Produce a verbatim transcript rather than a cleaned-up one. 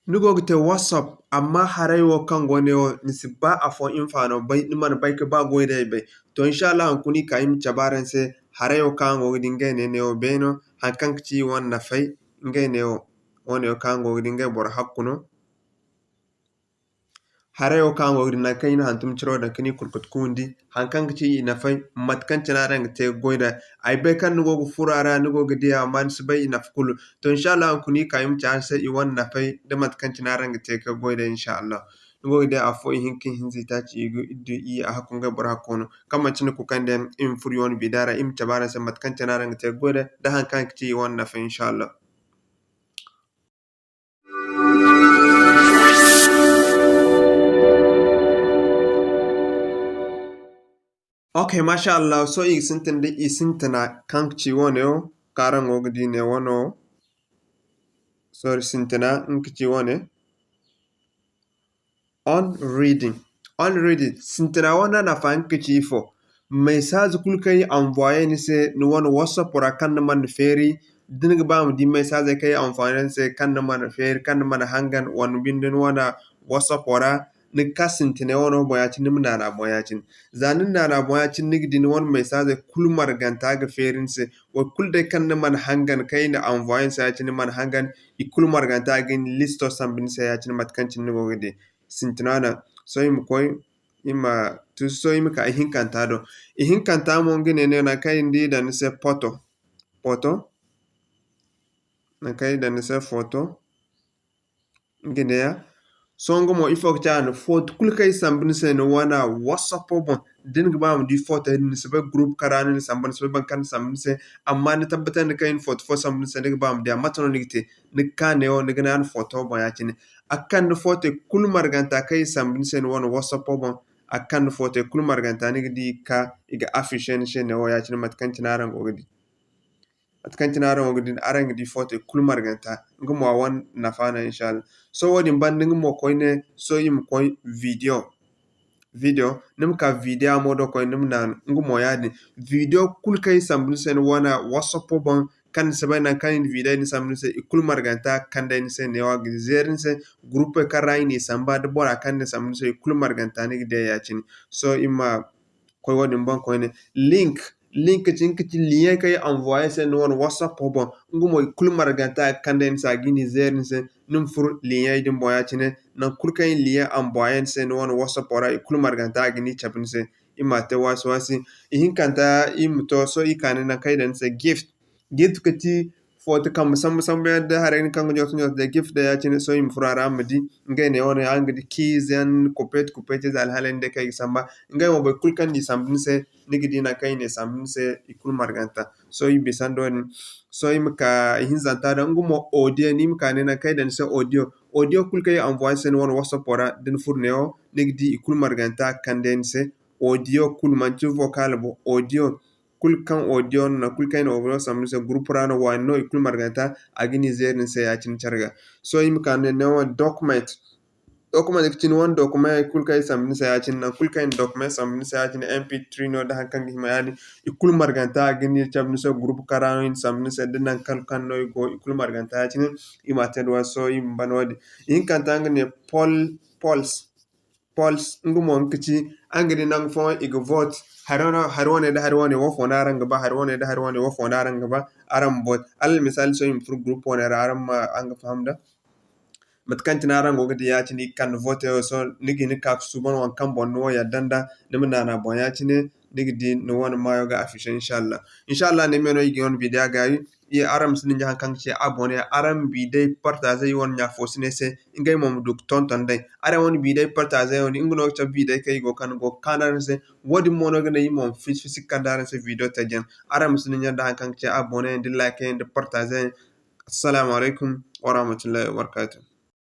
Ni go ga te WhatsApp, amma haray wo kaŋ go ne wo, ni si ba afo hinfaano bay, ni mana bay ka ba goy day bay. To, inshallah, hunkuna i ka i ma cabe araŋ se haray wo kaŋ araŋ go ga di ngey ne, ne wo beeno, haŋ kaŋ ga ci i wane nafay, ngey ne wo, wo ne wo kaŋ araŋ go ga di ngey boro hakku no. Haray wo kaŋ araŋ go ga di naŋ kaŋ i na hantum ciro daŋ ka ni kurkutu ka windi, haŋ kaŋ ga ci i nafay, mate kaŋ cine araŋ ga te ga goy da. Ay bay kaŋ ni go ga furo a ra, ni go ga di a, amma ni si bay i nafa kulu. To, inshallah, hunkuna i ka i ma ci araŋ se i wane nafay, da mate kaŋ cine araŋ ga te ga goy da, inshallah. Ni go ga di afo, ihinka, ihinza, itaaci, igu, iddu, iyye, ahakku, ngey boro hakku no. Kaŋ manti ni kukandi yaŋ, i ma furo i wane bida ra, i ma cabe araŋ se mate kaŋ cine araŋ ga te ga goy da, da haŋ kaŋ ga ci i wane nafay, inshallah. Ok, masha Allah, sohõ i ga sintin da i sintina kaŋ ga ci wane wo, kaŋ araŋ go ga di ne wane wo. Sorry, sintina, nga ga ci wane. On reading. On reading. Sintina wane nafa nga ga ci ifo? Message kulu kaŋ i envoyer ni se, ni wane WhatsApp ra kaŋ ni mana feeri, da ni ga ba ma di message kaŋ i envoyer ni se, kaŋ ni mana feeri, kaŋ ni mana hangan, wala binde ni wane WhatsApp ra, ni ga ka sintinay wano boŋ ya-cine, ni ma naana boŋ ya-cine. Za ni na naana boŋ ya-cine, ni ga di ni wane message kulu marganta ga feeri ni se. Wo kulu day kaŋ ni mana hangan, kaŋ i na envoyer ni se ya-cine, ni mana hangan, i kulu marganta ga ni listo sambu ni se ya-cine, mate kaŋ cine ni go ga di. Sintina no. Sohõ i ma koy, i ma tuusu, sohõ i ma ka ihinkanta do. Ihinkanta mo nga ne, ne, naŋ kaŋ i na di daŋ ni se photo. Photo. Naŋ kaŋ i daŋ ni se photo. Nga neeya. Sohõ nga mo, ifo ga ci a no? Foto kulu kaŋ i sambu ni se ni wane WhatsApp boŋ, da ni ga ba ma di foto din, ni si bay group kaŋ ra no ni sambu, ni si bay boro kaŋ ni sambu ni se, amma ni tabbatandi kaŋ i na foto fo sambu ni se, ni ga ba ma di a, mate no ni ga te? Ni ga ka neewo, ni ga naanu foto boŋ ya-cine. A ga kande foto kulu marganta kaŋ i sambu ni se ni wane WhatsApp boŋ, a ga kande foto kulu marganta ni ga di ka i ga afficher ni se neewo ya-cine, mate kaŋ cine araŋ go ga di. Mate kaŋ cine araŋ go ga di, araŋ ga di foto kulu marganta, nga mo a wane nafa no, inshallah. Sohõ wo-din banda, nga mo koyne, sohõ i ma koy video. Video, ni ma ka video mo do koyne, ni ma naanu, nga mo ya-din. Video kulu kaŋ i sambu ni se ni wane WhatsApp boŋ, kaŋ ni si bay naŋ kaŋ i na video din sambu ni se, i kulu marganta ga kande ni se neewo, a ga zeeri ni se, groupe kaŋ ra i n'i samba, da bora kaŋ ni sambu ni se, i kulu marganta ni ga di a ya-cine. Sohõ i ma koy wo-din boŋ koyne. Link, link ci nga ga ci lien kaŋ i envoyer ni se ni wane WhatsApp boŋ. Nga mo, i kulu marganta a ga kande ni se, a ga ni zeeri ni se, ni ma furo lien din boŋ ya-cine. Nangu kulu kaŋ i na lien envoyer ni se ni wane WhatsApp ra, i kulu marganta a ga ni cabe ni se. I ma te waasi-waasi. Ihinkanta, i ma to, sohõ i ka ne naŋ kaŋ i daŋ ni se gift. Gift ga ci foto kambe sambu-sambu yaŋ da haray din kaŋ ga ɲooti-ɲooti day, gift day ya-cine, sohõ i ma furo a ra, araŋ ma di. Ngey ne wane, araŋ ga di keys yaŋ, kupeeti-kupeeti ize alhaaley din day kaŋ i ga samba. Ngey mo, boro kulu kaŋ n'i sambu ni se, ni ga di naŋ kaŋ i n'i sambu ni se, i kulu marganta. Sohõ i bisandi wo-din. Sohõ i ma ka ihinzanta daŋ, nga mo audio, ni ma ka ne naŋ kaŋ i daŋ ni se audio. Audio kulu kaŋ i envoyer ni se ni wane WhatsApp ra, da ni furo neewo, ni ga di i kulu marganta ga kande ni se. Audio kulu, manti vocal bo, audio. Kulu kaŋ audio no, nangu kulu kaŋ i na audio sambu ni se, groupe ra no, waani no, i kulu marganta, a ga ni zeeri ni se ya-cine care ga. Sohõ i ma ka ne, ne wane document. Document ga ci ni wane document kulu kaŋ i sambu ni se ya-cine, nangu kulu kaŋ i na document sambu ni se ya-cine, M P three no, da haŋ kaŋ ga hima yaadin, i kulu marganta, a ga ni cabe ni se groupe kaŋ ra no i na sambu ni se, da nangu kaŋ, kaŋ no i go, i kulu marganta ya-cine, i ma te da wane. Sohõ i ma ban wo-din. Ihinkanta nga ne pol-, polls. Polls, nga mo nga ga ci, araŋ ga di nangu fooyaŋ i ga vote, hari wane, hari wane nda hari wane, wo fo no araŋ ga ba, hari wane nda hari wane, wo fo no araŋ ga ba, araŋ ma vote. Alal misaali, sohõ i ma furo groupe wane ra, araŋ ma, araŋ ga faham da mate kaŋ cine araŋ go ga di ya-cine, i ga kande vote yaŋ. Sohõ ni ga hin ka suuban waŋ kaŋ boŋ ni wo yadda nda, ni ma naana boŋ ya-cine, ni ga di ni wane maayo ga afficher, inshallah. Inshallah, ne me no i ga wane video gaayi. I, araŋ ma si dinya haŋ kaŋ ga ci abonné, araŋ ma video partager i wane ɲa fo si ne se, ngey mo ma du ga tonton day. Araŋ wane video partager yaŋ, nga no ga cabe video kaŋ i go ga kande go ga kaanu araŋ se. Wo-din mo no ga naŋ i mo ma fisi-fisi ga kande araŋ se video taji yaŋ. Araŋ ma si dinya nda haŋ kaŋ ga ci abonné yaŋ, da like yaŋ, da partager yaŋ. Assalamu alaykum warahmatullahi wabarakatuh.